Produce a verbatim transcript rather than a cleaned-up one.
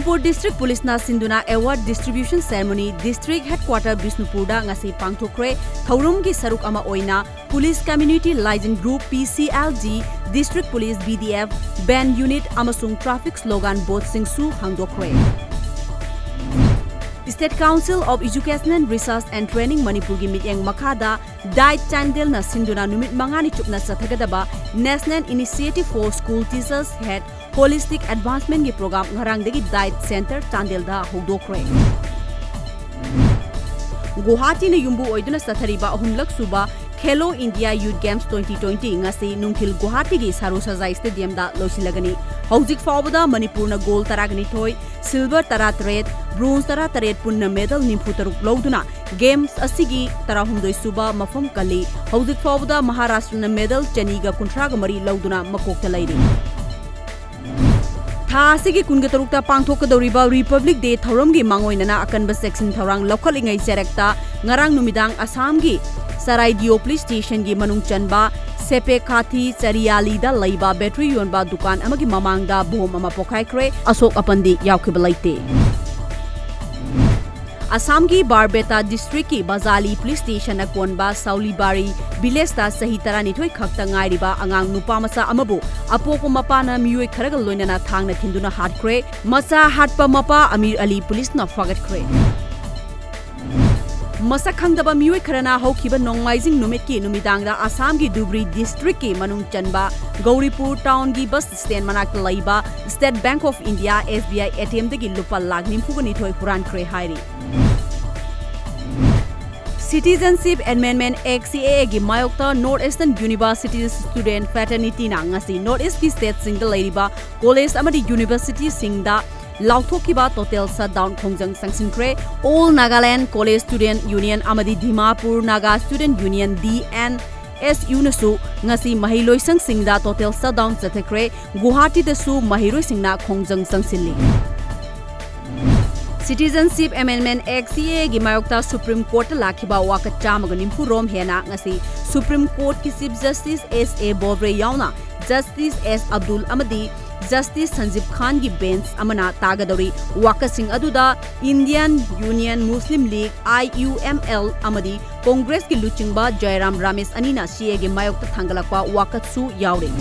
Manipur district ꯄꯨꯂꯤꯁꯅ ꯁꯤꯟꯗꯨꯅ award distribution ceremony district headquarter ꯕꯤꯁꯅꯨꯄꯨꯔꯗ ꯉꯁꯤ ꯄꯥꯡꯊꯣꯛꯈ꯭ꯔꯦ꯫ ꯊꯧꯔꯝꯒꯤ ꯁꯔꯨꯛ ꯑꯃ ꯑꯣꯏꯅ police community liaison group, P C L G, district police, B D F, band unit ꯑꯃꯁꯨꯡ ꯇ꯭ꯔꯥꯐꯤꯛ ꯁ꯭ꯂꯣꯒꯥꯟ ꯕꯣꯔꯗꯁꯤꯡꯁꯨ ꯍꯥꯡꯗꯣꯛꯈ꯭ꯔꯦ꯫ State Council of Educational Research and Training ꯃꯅꯤꯄꯨꯔꯒꯤ ꯃꯤꯠꯌꯦꯡ ꯃꯈꯥꯗ ꯗꯥꯏꯠ ꯆꯥꯟꯗꯦꯜꯅ ꯁꯤꯟꯗꯨꯅ ꯅꯨꯃꯤꯠ ꯃꯉꯥꯅꯤ ꯆꯨꯞꯅ ꯆꯠꯊꯒꯗꯕ National Initiative for School Teachers Health Holistic Advancement ꯒꯤ ꯄ꯭ꯔꯣꯒ꯭ꯔꯥꯝ ꯉꯔꯥꯡꯗꯒꯤ ꯗꯥꯏꯠ ꯁꯦꯟꯇꯔ ꯆꯥꯟꯗꯦꯜꯗ ꯍꯧꯗꯣꯛꯈ꯭ꯔꯦ꯫ ꯒꯨꯋꯥꯍꯥꯇꯤꯅ ꯌꯨꯝꯕꯨ ꯑꯣꯏꯗꯨꯅ ꯆꯠꯊꯔꯤꯕ ꯑꯍꯨꯝꯂꯛ ꯁꯨꯕ Khelo India youth games twenty twenty ꯉꯁꯤ ꯅꯨꯡꯊꯤꯜ ꯒꯨꯋꯥꯍꯥꯇꯤꯒꯤ ꯁꯥꯔꯨ ꯁꯖꯥꯏ ꯁ꯭ꯇꯦꯗꯤꯌꯝꯗ ꯂꯣꯏꯁꯤꯜꯂꯒꯅꯤ꯫ ꯍꯧꯖꯤꯛ ꯐꯥꯎꯕꯗ ꯃꯅꯤꯄꯨꯔꯅ ꯒꯣꯜ ꯇꯔꯥꯒ ꯅꯤꯊꯣꯏ, ꯁꯤꯜꯚꯔ ꯇꯔꯥꯇꯔꯦꯠ, ꯕ꯭ꯔꯣꯟꯖ ꯇꯔꯥꯇꯔꯦꯠ, ꯄꯨꯟꯅ ꯃꯦꯗꯜ ꯅꯤꯐꯨꯇꯔꯨꯛ ꯂꯧꯗꯨꯅ ꯒꯦꯝꯁ ꯑꯁꯤꯒꯤ ꯇꯔꯥꯍꯨꯝꯗꯣꯏ ꯁꯨꯕ ꯃꯐꯝ ꯀꯜꯂꯤ꯫ ꯍꯧꯖꯤꯛ ꯐꯥꯎꯕꯗ ꯃꯍꯥꯔꯥꯁꯇ꯭ꯔꯅ ꯃꯦꯗꯜ ꯆꯅꯤꯒ ꯀꯨꯟꯊ꯭ꯔꯥꯒ ꯃꯔꯤ ꯂꯧꯗꯨꯅ ꯃꯀꯣꯛꯇ ꯂꯩꯔꯤ꯫ ꯊꯥ ꯑꯁꯤꯒꯤ ꯀꯨꯟꯒ ꯇꯔꯨꯛꯇ ꯄꯥꯡꯊꯣꯛꯀꯗꯧꯔꯤꯕ ꯔꯤꯄꯕ꯭ꯂꯤꯛ ꯗꯦ ꯊꯧꯔꯝꯒꯤ ꯃꯥꯡꯑꯣꯏꯅꯅ ꯑꯀꯟꯕ ꯆꯦꯛꯁꯤꯟ ꯊꯧꯔꯥꯡ ꯂꯧꯈꯠꯂꯤꯉꯩ ꯆꯔꯛꯇ ꯉꯔꯥꯡ ꯅꯨꯃꯤꯗꯥꯡ ꯑꯁꯥꯝꯒꯤ ꯆꯔꯥꯏꯗꯤꯑꯣ ꯄꯨꯂꯤꯁ ꯁ꯭ꯇꯦꯁꯟꯒꯤ ꯃꯅꯨꯡ ꯆꯟꯕ ꯁꯦꯄꯦꯈꯥꯊꯤ ꯆꯔꯤꯌꯥꯂꯤꯗ ꯂꯩꯕ ꯕꯦꯇ꯭ꯔꯤ ꯌꯣꯟꯕ ꯗꯨꯀꯥꯟ ꯑꯃꯒꯤ ꯃꯃꯥꯡꯗ ꯕꯣꯝ ꯑꯃ ꯄꯣꯈꯥꯏꯈ꯭ꯔꯦ꯫ ꯑꯁꯣꯛ ꯑꯄꯟꯗꯤ ꯌꯥꯎꯈꯤꯕ ꯂꯩꯇꯦ꯫ ꯑꯁꯥꯝꯒꯤ ꯕꯥꯔꯄꯦꯇꯥ ꯗꯤꯁꯇ꯭ꯔꯤꯛꯀꯤ ꯕꯖꯥꯂꯤ ꯄꯨꯂꯤꯁ ꯁ꯭ꯇꯦꯁꯟꯅ ꯀꯣꯟꯕ ꯁꯥꯎꯂꯤꯕꯥꯔꯤ ꯚꯤꯂꯦꯖꯇ ꯆꯍꯤ ꯇꯔꯥꯅꯤꯊꯣꯏ ꯈꯛꯇ ꯉꯥꯏꯔꯤꯕ ꯑꯉꯥꯡ ꯅꯨꯄꯥ ꯃꯆꯥ ꯑꯃꯕꯨ ꯑꯄꯣꯛꯄ ꯃꯄꯥꯅ ꯃꯤꯑꯣꯏ ꯈꯔꯒ ꯂꯣꯏꯅꯅ ꯊꯥꯡꯅ ꯊꯤꯟꯗꯨꯅ ꯍꯥꯠꯈ꯭ꯔꯦ꯫ ꯃꯆꯥ ꯍꯥꯠꯄ ꯃꯄꯥ ꯑꯃꯤꯔ ꯑꯂꯤ ꯄꯨꯂꯤꯁꯅ ꯐꯥꯒꯠꯈ꯭ꯔꯦ꯫ ꯃꯁꯛ ꯈꯪꯗꯕ ꯃꯤꯑꯣꯏ ꯈꯔꯅ ꯍꯧꯈꯤꯕ ꯅꯣꯡꯃꯥꯏꯖꯤꯡ ꯅꯨꯃꯤꯠꯀꯤ ꯅꯨꯃꯤꯗꯥꯡꯗ ꯑꯁꯥꯝꯒꯤ ꯙꯨꯕ꯭ꯔꯤ ꯗꯤꯁꯇ꯭ꯔꯤꯛꯀꯤ ꯃꯅꯨꯡ ꯆꯟꯕ ꯒꯧꯔꯤꯄꯨꯔ ꯇꯥꯎꯟꯒꯤ ꯕꯁ ꯁ꯭ꯇꯦꯟ ꯃꯅꯥꯛꯇ ꯂꯩꯕ state bank of India, S B I, A T ꯑꯦꯝꯗꯒꯤ ꯂꯨꯄꯥ ꯂꯥꯈ ꯅꯤꯐꯨꯒ ꯅꯤꯊꯣꯏ ꯍꯨꯔꯥꯟꯈ꯭ꯔꯦ ꯍꯥꯏꯔꯤ꯫ Citizenship Amendment Act, ꯁꯤ ꯑꯦ ꯑꯦꯒꯤ ꯃꯥꯌꯣꯛꯇ North Eastern University Student Fraternityꯅ ꯉꯁꯤ North Eastꯀꯤ ꯁ꯭ꯇꯦꯠꯁꯤꯡꯗ ꯂꯩꯔꯤꯕ ꯀꯣꯂꯦꯖ ꯑꯃꯗꯤ ꯌꯨꯅꯤꯚꯔꯁꯤꯇꯤꯁꯤꯡꯗ ꯂꯥꯎꯊꯣꯛꯈꯤꯕ ꯇꯣꯇꯦꯜ ꯁꯠꯗꯥꯎꯟ ꯈꯣꯡꯖꯪ ꯆꯪꯁꯤꯟꯈ꯭ꯔꯦ꯫ All Nagaland College Student Union ꯑꯃꯗꯤ Dimapur Naga student union, D N S ꯌꯨꯅꯁꯨ ꯉꯁꯤ ꯃꯍꯩ ꯂꯣꯏꯁꯪꯁꯤꯡꯗ ꯇꯣꯇꯦꯜ ꯁꯠꯗꯥꯎꯟ ꯆꯠꯊꯈ꯭ꯔꯦ꯫ ꯒꯨꯋꯥꯍꯥꯇꯤꯗꯁꯨ ꯃꯍꯩꯔꯣꯏꯁꯤꯡꯅ ꯈꯣꯡꯖꯪ ꯆꯪꯁꯤꯜꯂꯤ꯫ Citizenship Amendment Act, ꯁꯤ ꯑꯦ ꯑꯦꯒꯤ ꯃꯥꯌꯣꯛꯇ ꯁꯨꯄ꯭ꯔꯤꯝ ꯀꯣꯔꯠꯇ ꯂꯥꯛꯈꯤꯕ ꯋꯥꯀꯠ ꯆꯥꯝꯃꯒ ꯅꯤꯐꯨ ꯔꯣꯝ ꯍꯦꯟꯅ ꯉꯁꯤ ꯁꯨꯄ꯭ꯔꯤꯝ ꯀꯣꯔꯠꯀꯤ ꯆꯤꯐ ꯖꯁꯇꯤꯁ ꯑꯦꯁ ꯑꯦ ꯕꯣꯕ꯭ꯔꯦ ꯌꯥꯎꯅ ꯖꯁꯇꯤꯁ ꯑꯦꯁ ꯑꯕꯗꯨꯜ ꯑꯃꯗꯤ ꯖꯁꯇꯤꯁ ꯁꯟꯖꯤꯕ ꯈꯥꯟꯒꯤ ꯕꯦꯟꯆ ꯑꯃꯅ ꯇꯥꯒꯗꯧꯔꯤ꯫ ꯋꯥꯀꯠꯁꯤꯡ ꯑꯗꯨꯗ Indian Union Muslim League, I U M L, ꯑꯃꯗꯤ ꯀꯣꯡꯒ꯭ꯔꯦꯁꯀꯤ ꯂꯨꯆꯤꯡꯕ ꯖꯌꯔꯥꯝ ꯔꯥꯃꯦꯁ ꯑꯅꯤꯅ CAA ꯒꯤ ꯃꯥꯌꯣꯛꯇ ꯊꯥꯡꯒꯠꯂꯛꯄ ꯋꯥꯀꯠꯁꯨ ꯌꯥꯎꯔꯤ꯫